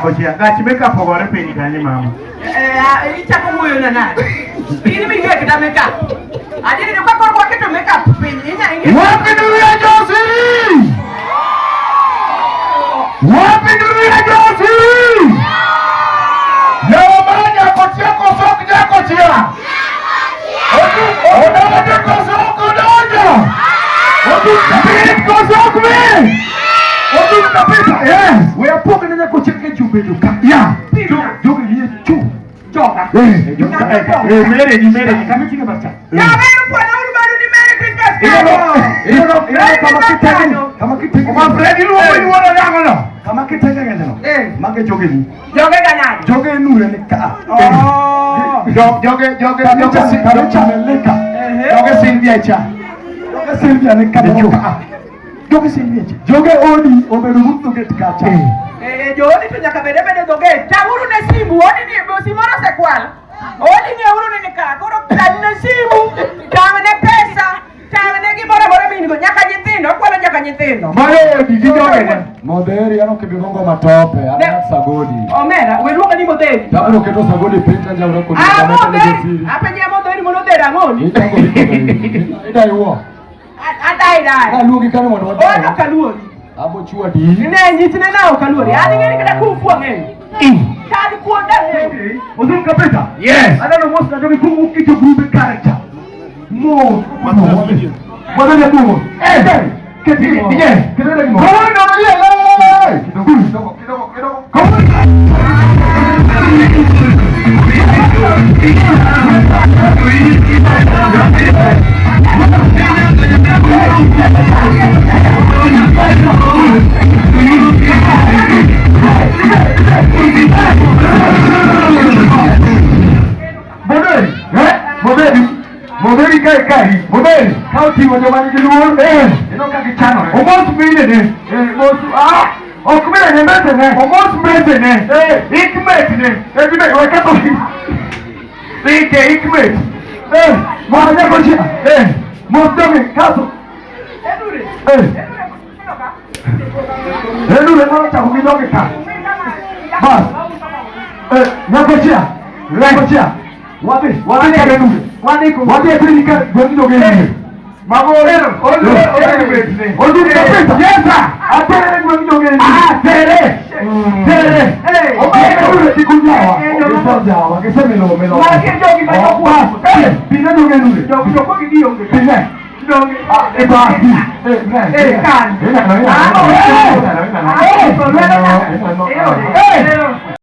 Nyakochia, gach makeup ogore piny kanyo mama. Eh, ichako wuoyo na nade? In ming'e kata makeup. Adieri ni ka koro waketo makeup piny, inya ing'e. Wapi nuru ya Josi? Wapi nuru ya Josi? Yawa ma Nyakochia koso ok Nyakochia? Odonjo koso ok odonjo? Mit koso ok mit? Odum kabisa. Yes. We apog ne Nyakochia ka ji obedo ka. Yeah. Jogi nie chu. Joga. Eh, eh, mere ni mere ni. Kama iting'e bat cha. Jaber kwana uru bado ni Merry Christmas. Ineno kama kitenge kama kitenge. Ma Fred iluongo iluoro nang'o no? Kama kitenge ng'eny no. Eh. Mage joge ni. Joge ga nade? Joge nure ni ka. Oh. Joge joge Kama joge chame kama chame leka. Joge Sylvia cha. Joge Sylvia ni ka Dichuo. ka. Joge Sylvia cha. Joge odi obedo but dho gate kacha. Eh, joodi to nyaka bed ebede dho gate. Tang'uru ne simu, odi ni simoro osekwal. Odi ng'euru ni ni ka. Koro tang' ne simu, tang' ne pesa, tang' ne gimoro amora min go. Nyaka nyithindo, okwalo nyaka nyithindo. Mano odi gi joge ne. Modheri ano kibigongo matope, ana sagodi. Omera, we luonga ni modheri. Tabro keto sagodi piny ka jaura kodi. Ah, modheri. Apenje modheri mondo odher ang'oni. Ichako idai wuo. Adai dai. Naluongi kanyo mondo wadai. Ono kaluori. Abo chwadi. Ne nyisne na ok aluori. An ing'e ni kata kung fu ang'eyo. Kad kuonda ang'eyo. Odum kabisa. Yes. Aneno mos na jogi kum ukito grube kacha. Mo. Mwadhi jaduogo. Eh. Keti. DJ. Keti gimoro. Kawuono no Kidogo kidogo kidogo kidogo. Moderi. Eh? Moderi. Moderi kae kae. Moderi. Ka oting'o joma nigi luor. Eh. Ineno ka gichanore. Omos mine ne. Eh, mos. Ah! Ok mine ne mbese ne. Omos mbese ne. Eh. Ikmet ne. Eh, dime, we ketho. Ike ikmet. Eh, mwana Nyakochia. Eh. Mos jogi kaso. Edure. Eh. Edure, kino ka. Edure mano chako gi jogi ka. Bas. Eh, Nyakochia. Nyakochia. Wadhi, wadhi ka Edure. Wadhi ku. Wadhi e piny ka gwen jogi Edure. Mago ero. Olo ikmet ne. Odum kabisa. Yes sir. Atere gwen jogi Edure. Ah, tere. Tere. Eh. Omera Edure kik unyawa. Eh, eh, Gisejawa, gisemilo milo. Magi e jogi ma jokuo. Eh, pine jogi Edure. Jogi jokuo gi gionge. Pine. Donge. Ah, e basi. Eh, ne. Eh, kan. Eh, ne, ne, ne. Ah,